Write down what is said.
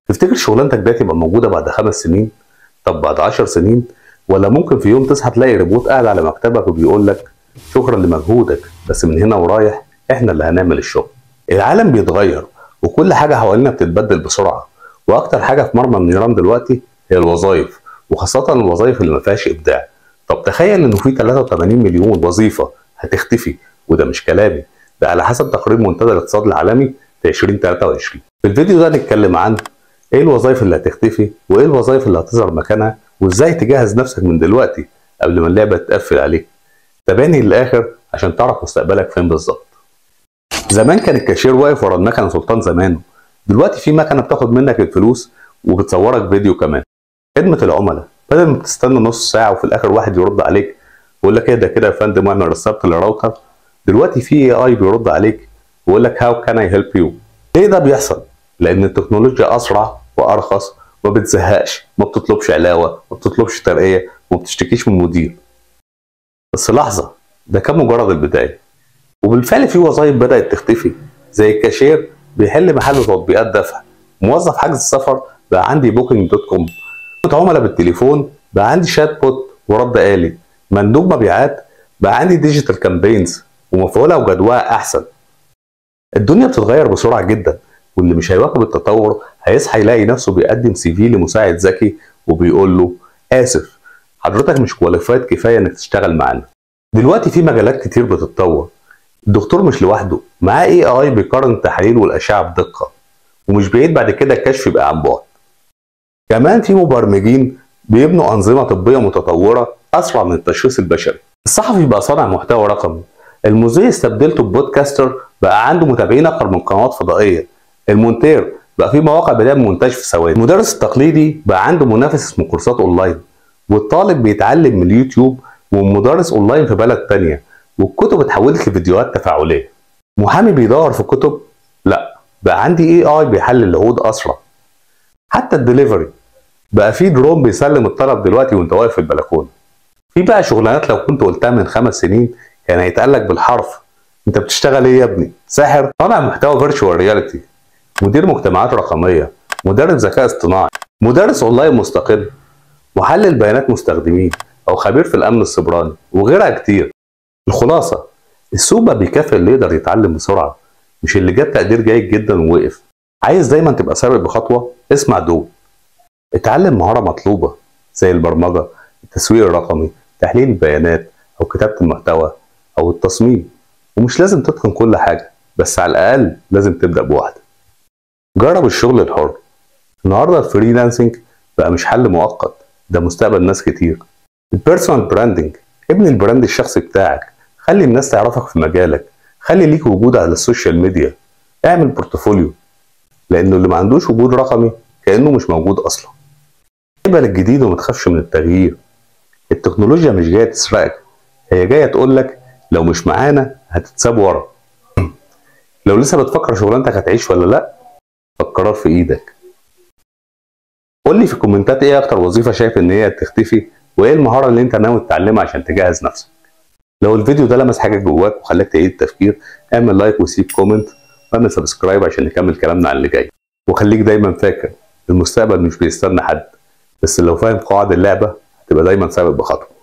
تفتكر شغلانتك دي تبقى موجودة بعد 5 سنين؟ طب بعد 10 سنين؟ ولا ممكن في يوم تصحى تلاقي روبوت قاعد على مكتبك وبيقول لك: شكرا لمجهودك، بس من هنا ورايح احنا اللي هنعمل الشغل؟ العالم بيتغير وكل حاجة حوالينا بتتبدل بسرعة، واكتر حاجة في مرمى النيران دلوقتي هي الوظائف، وخاصة الوظائف اللي ما فيهاش ابداع. طب تخيل انه في 83 مليون وظيفة هتختفي، وده مش كلامي، ده على حسب تقرير منتدى الاقتصاد العالمي في 2023. في الفيديو ده هنتكلم عن ايه الوظائف اللي هتختفي، وايه الوظائف اللي هتظهر مكانها، وازاي تجهز نفسك من دلوقتي قبل ما اللعبة تقفل عليك. تابعني للاخر عشان تعرف مستقبلك فين بالظبط. زمان كان الكاشير واقف ورا المكنه سلطان زمانه، دلوقتي في مكنه بتاخد منك الفلوس وبتصورك فيديو كمان. خدمة العملاء بدل ما تستنى نص ساعة وفي الاخر واحد يرد عليك ويقول لك: ايه ده كده يا فندم واعمل restart لل router، دلوقتي في AI بيرد عليك ويقول لك: how can I help you؟ ليه ده بيحصل؟ لان التكنولوجيا اسرع وارخص وما بتزهقش، ما بتطلبش علاوه، ما بتطلبش ترقيه، وما بتشتكيش من مدير. بس لحظه، ده كان مجرد البدايه، وبالفعل في وظائف بدات تختفي، زي الكاشير بيحل محل تطبيقات دفع، موظف حجز السفر بقى عندي Booking.com، عملاء بالتليفون بقى عندي chatbot ورد آلي، مندوب مبيعات بقى عندي digital campaigns ومفعولها وجدواها احسن. الدنيا بتتغير بسرعة جدا، واللي مش هيواكب التطور هيصحى يلاقي نفسه بيقدم CV لمساعد ذكي وبيقول له: اسف، حضرتك مش qualified كفاية انك تشتغل معانا. دلوقتي في مجالات كتير بتتطور. الدكتور مش لوحده، معاه AI بيقارن التحاليل والاشعه بدقه، ومش بعيد بعد كده الكشف يبقى عن بعد. كمان في مبرمجين بيبنوا انظمة طبية متطورة اسرع من التشخيص البشري. الصحفي بقى صانع محتوى رقمي، المذيع استبدلته ب podcaster بقى عنده متابعين اكتر من قنوات فضائيه، المونتير بقى في مواقع بتعمل مونتاج في ثواني، المدرس التقليدي بقى عنده منافس اسمه كورسات اونلاين، والطالب بيتعلم من اليوتيوب ومدرس اونلاين في بلد تانية، والكتب اتحولت لفيديوهات تفاعليه. محامي بيدور في كتب؟ لا، بقى عندي AI بيحلل العقود اسرع. حتى الدليفري بقى في درون بيسلم الطلب دلوقتي وانت واقف في البلكونه. في بقى شغلانات لو كنت قلتها من 5 سنين كان هيتقالك بالحرف: انت بتشتغل ايه يا ابني؟ ساحر؟ صانع محتوى virtual reality، مدير مجتمعات رقميه، مدرب ذكاء اصطناعي، مدرس اونلاين مستقل، محلل بيانات مستخدمين، او خبير في الامن السيبراني، وغيرها كتير. الخلاصه: السوق بقى بيكافئ اللي يقدر يتعلم بسرعه، مش اللي جاب تقدير جيد جدا ووقف. عايز دايما تبقى سابق بخطوه؟ اسمع دول. اتعلم مهارة مطلوبة زي البرمجة، التسويق الرقمي، تحليل البيانات، أو كتابة المحتوى، أو التصميم. ومش لازم تتقن كل حاجة، بس على الأقل لازم تبدأ بواحدة. جرب الشغل الحر. النهاردة ال freelancing بقى مش حل مؤقت، ده مستقبل ناس كتير. ال personal branding: ابني ال brand الشخصي بتاعك، خلي الناس تعرفك في مجالك، خلي ليك وجود على ال social media، اعمل portfolio، لانه اللي ما عندوش وجود رقمي كانه مش موجود اصلا. اقبل الجديد وما تخافش من التغيير. التكنولوجيا مش جاية تسرقك، هي جاية تقولك: لو مش معانا هتتساب ورا. لو لسه بتفكر شغلانتك هتعيش ولا لا، فالقرار في ايدك. قول لي في الكومنتات ايه اكتر وظيفة شايف ان هي تختفي، وايه المهارة اللي انت ناوي تتعلمها عشان تجهز نفسك. لو الفيديو ده لمس حاجة جواك وخلاك تعيد التفكير، اعمل like وسيب comment واعمل subscribe عشان نكمل كلامنا على اللي جاي. وخليك دايما فاكر: المستقبل مش بيستنى حد، بس لو فاهم قواعد اللعبة هتبقى دايما سابق بخطوه.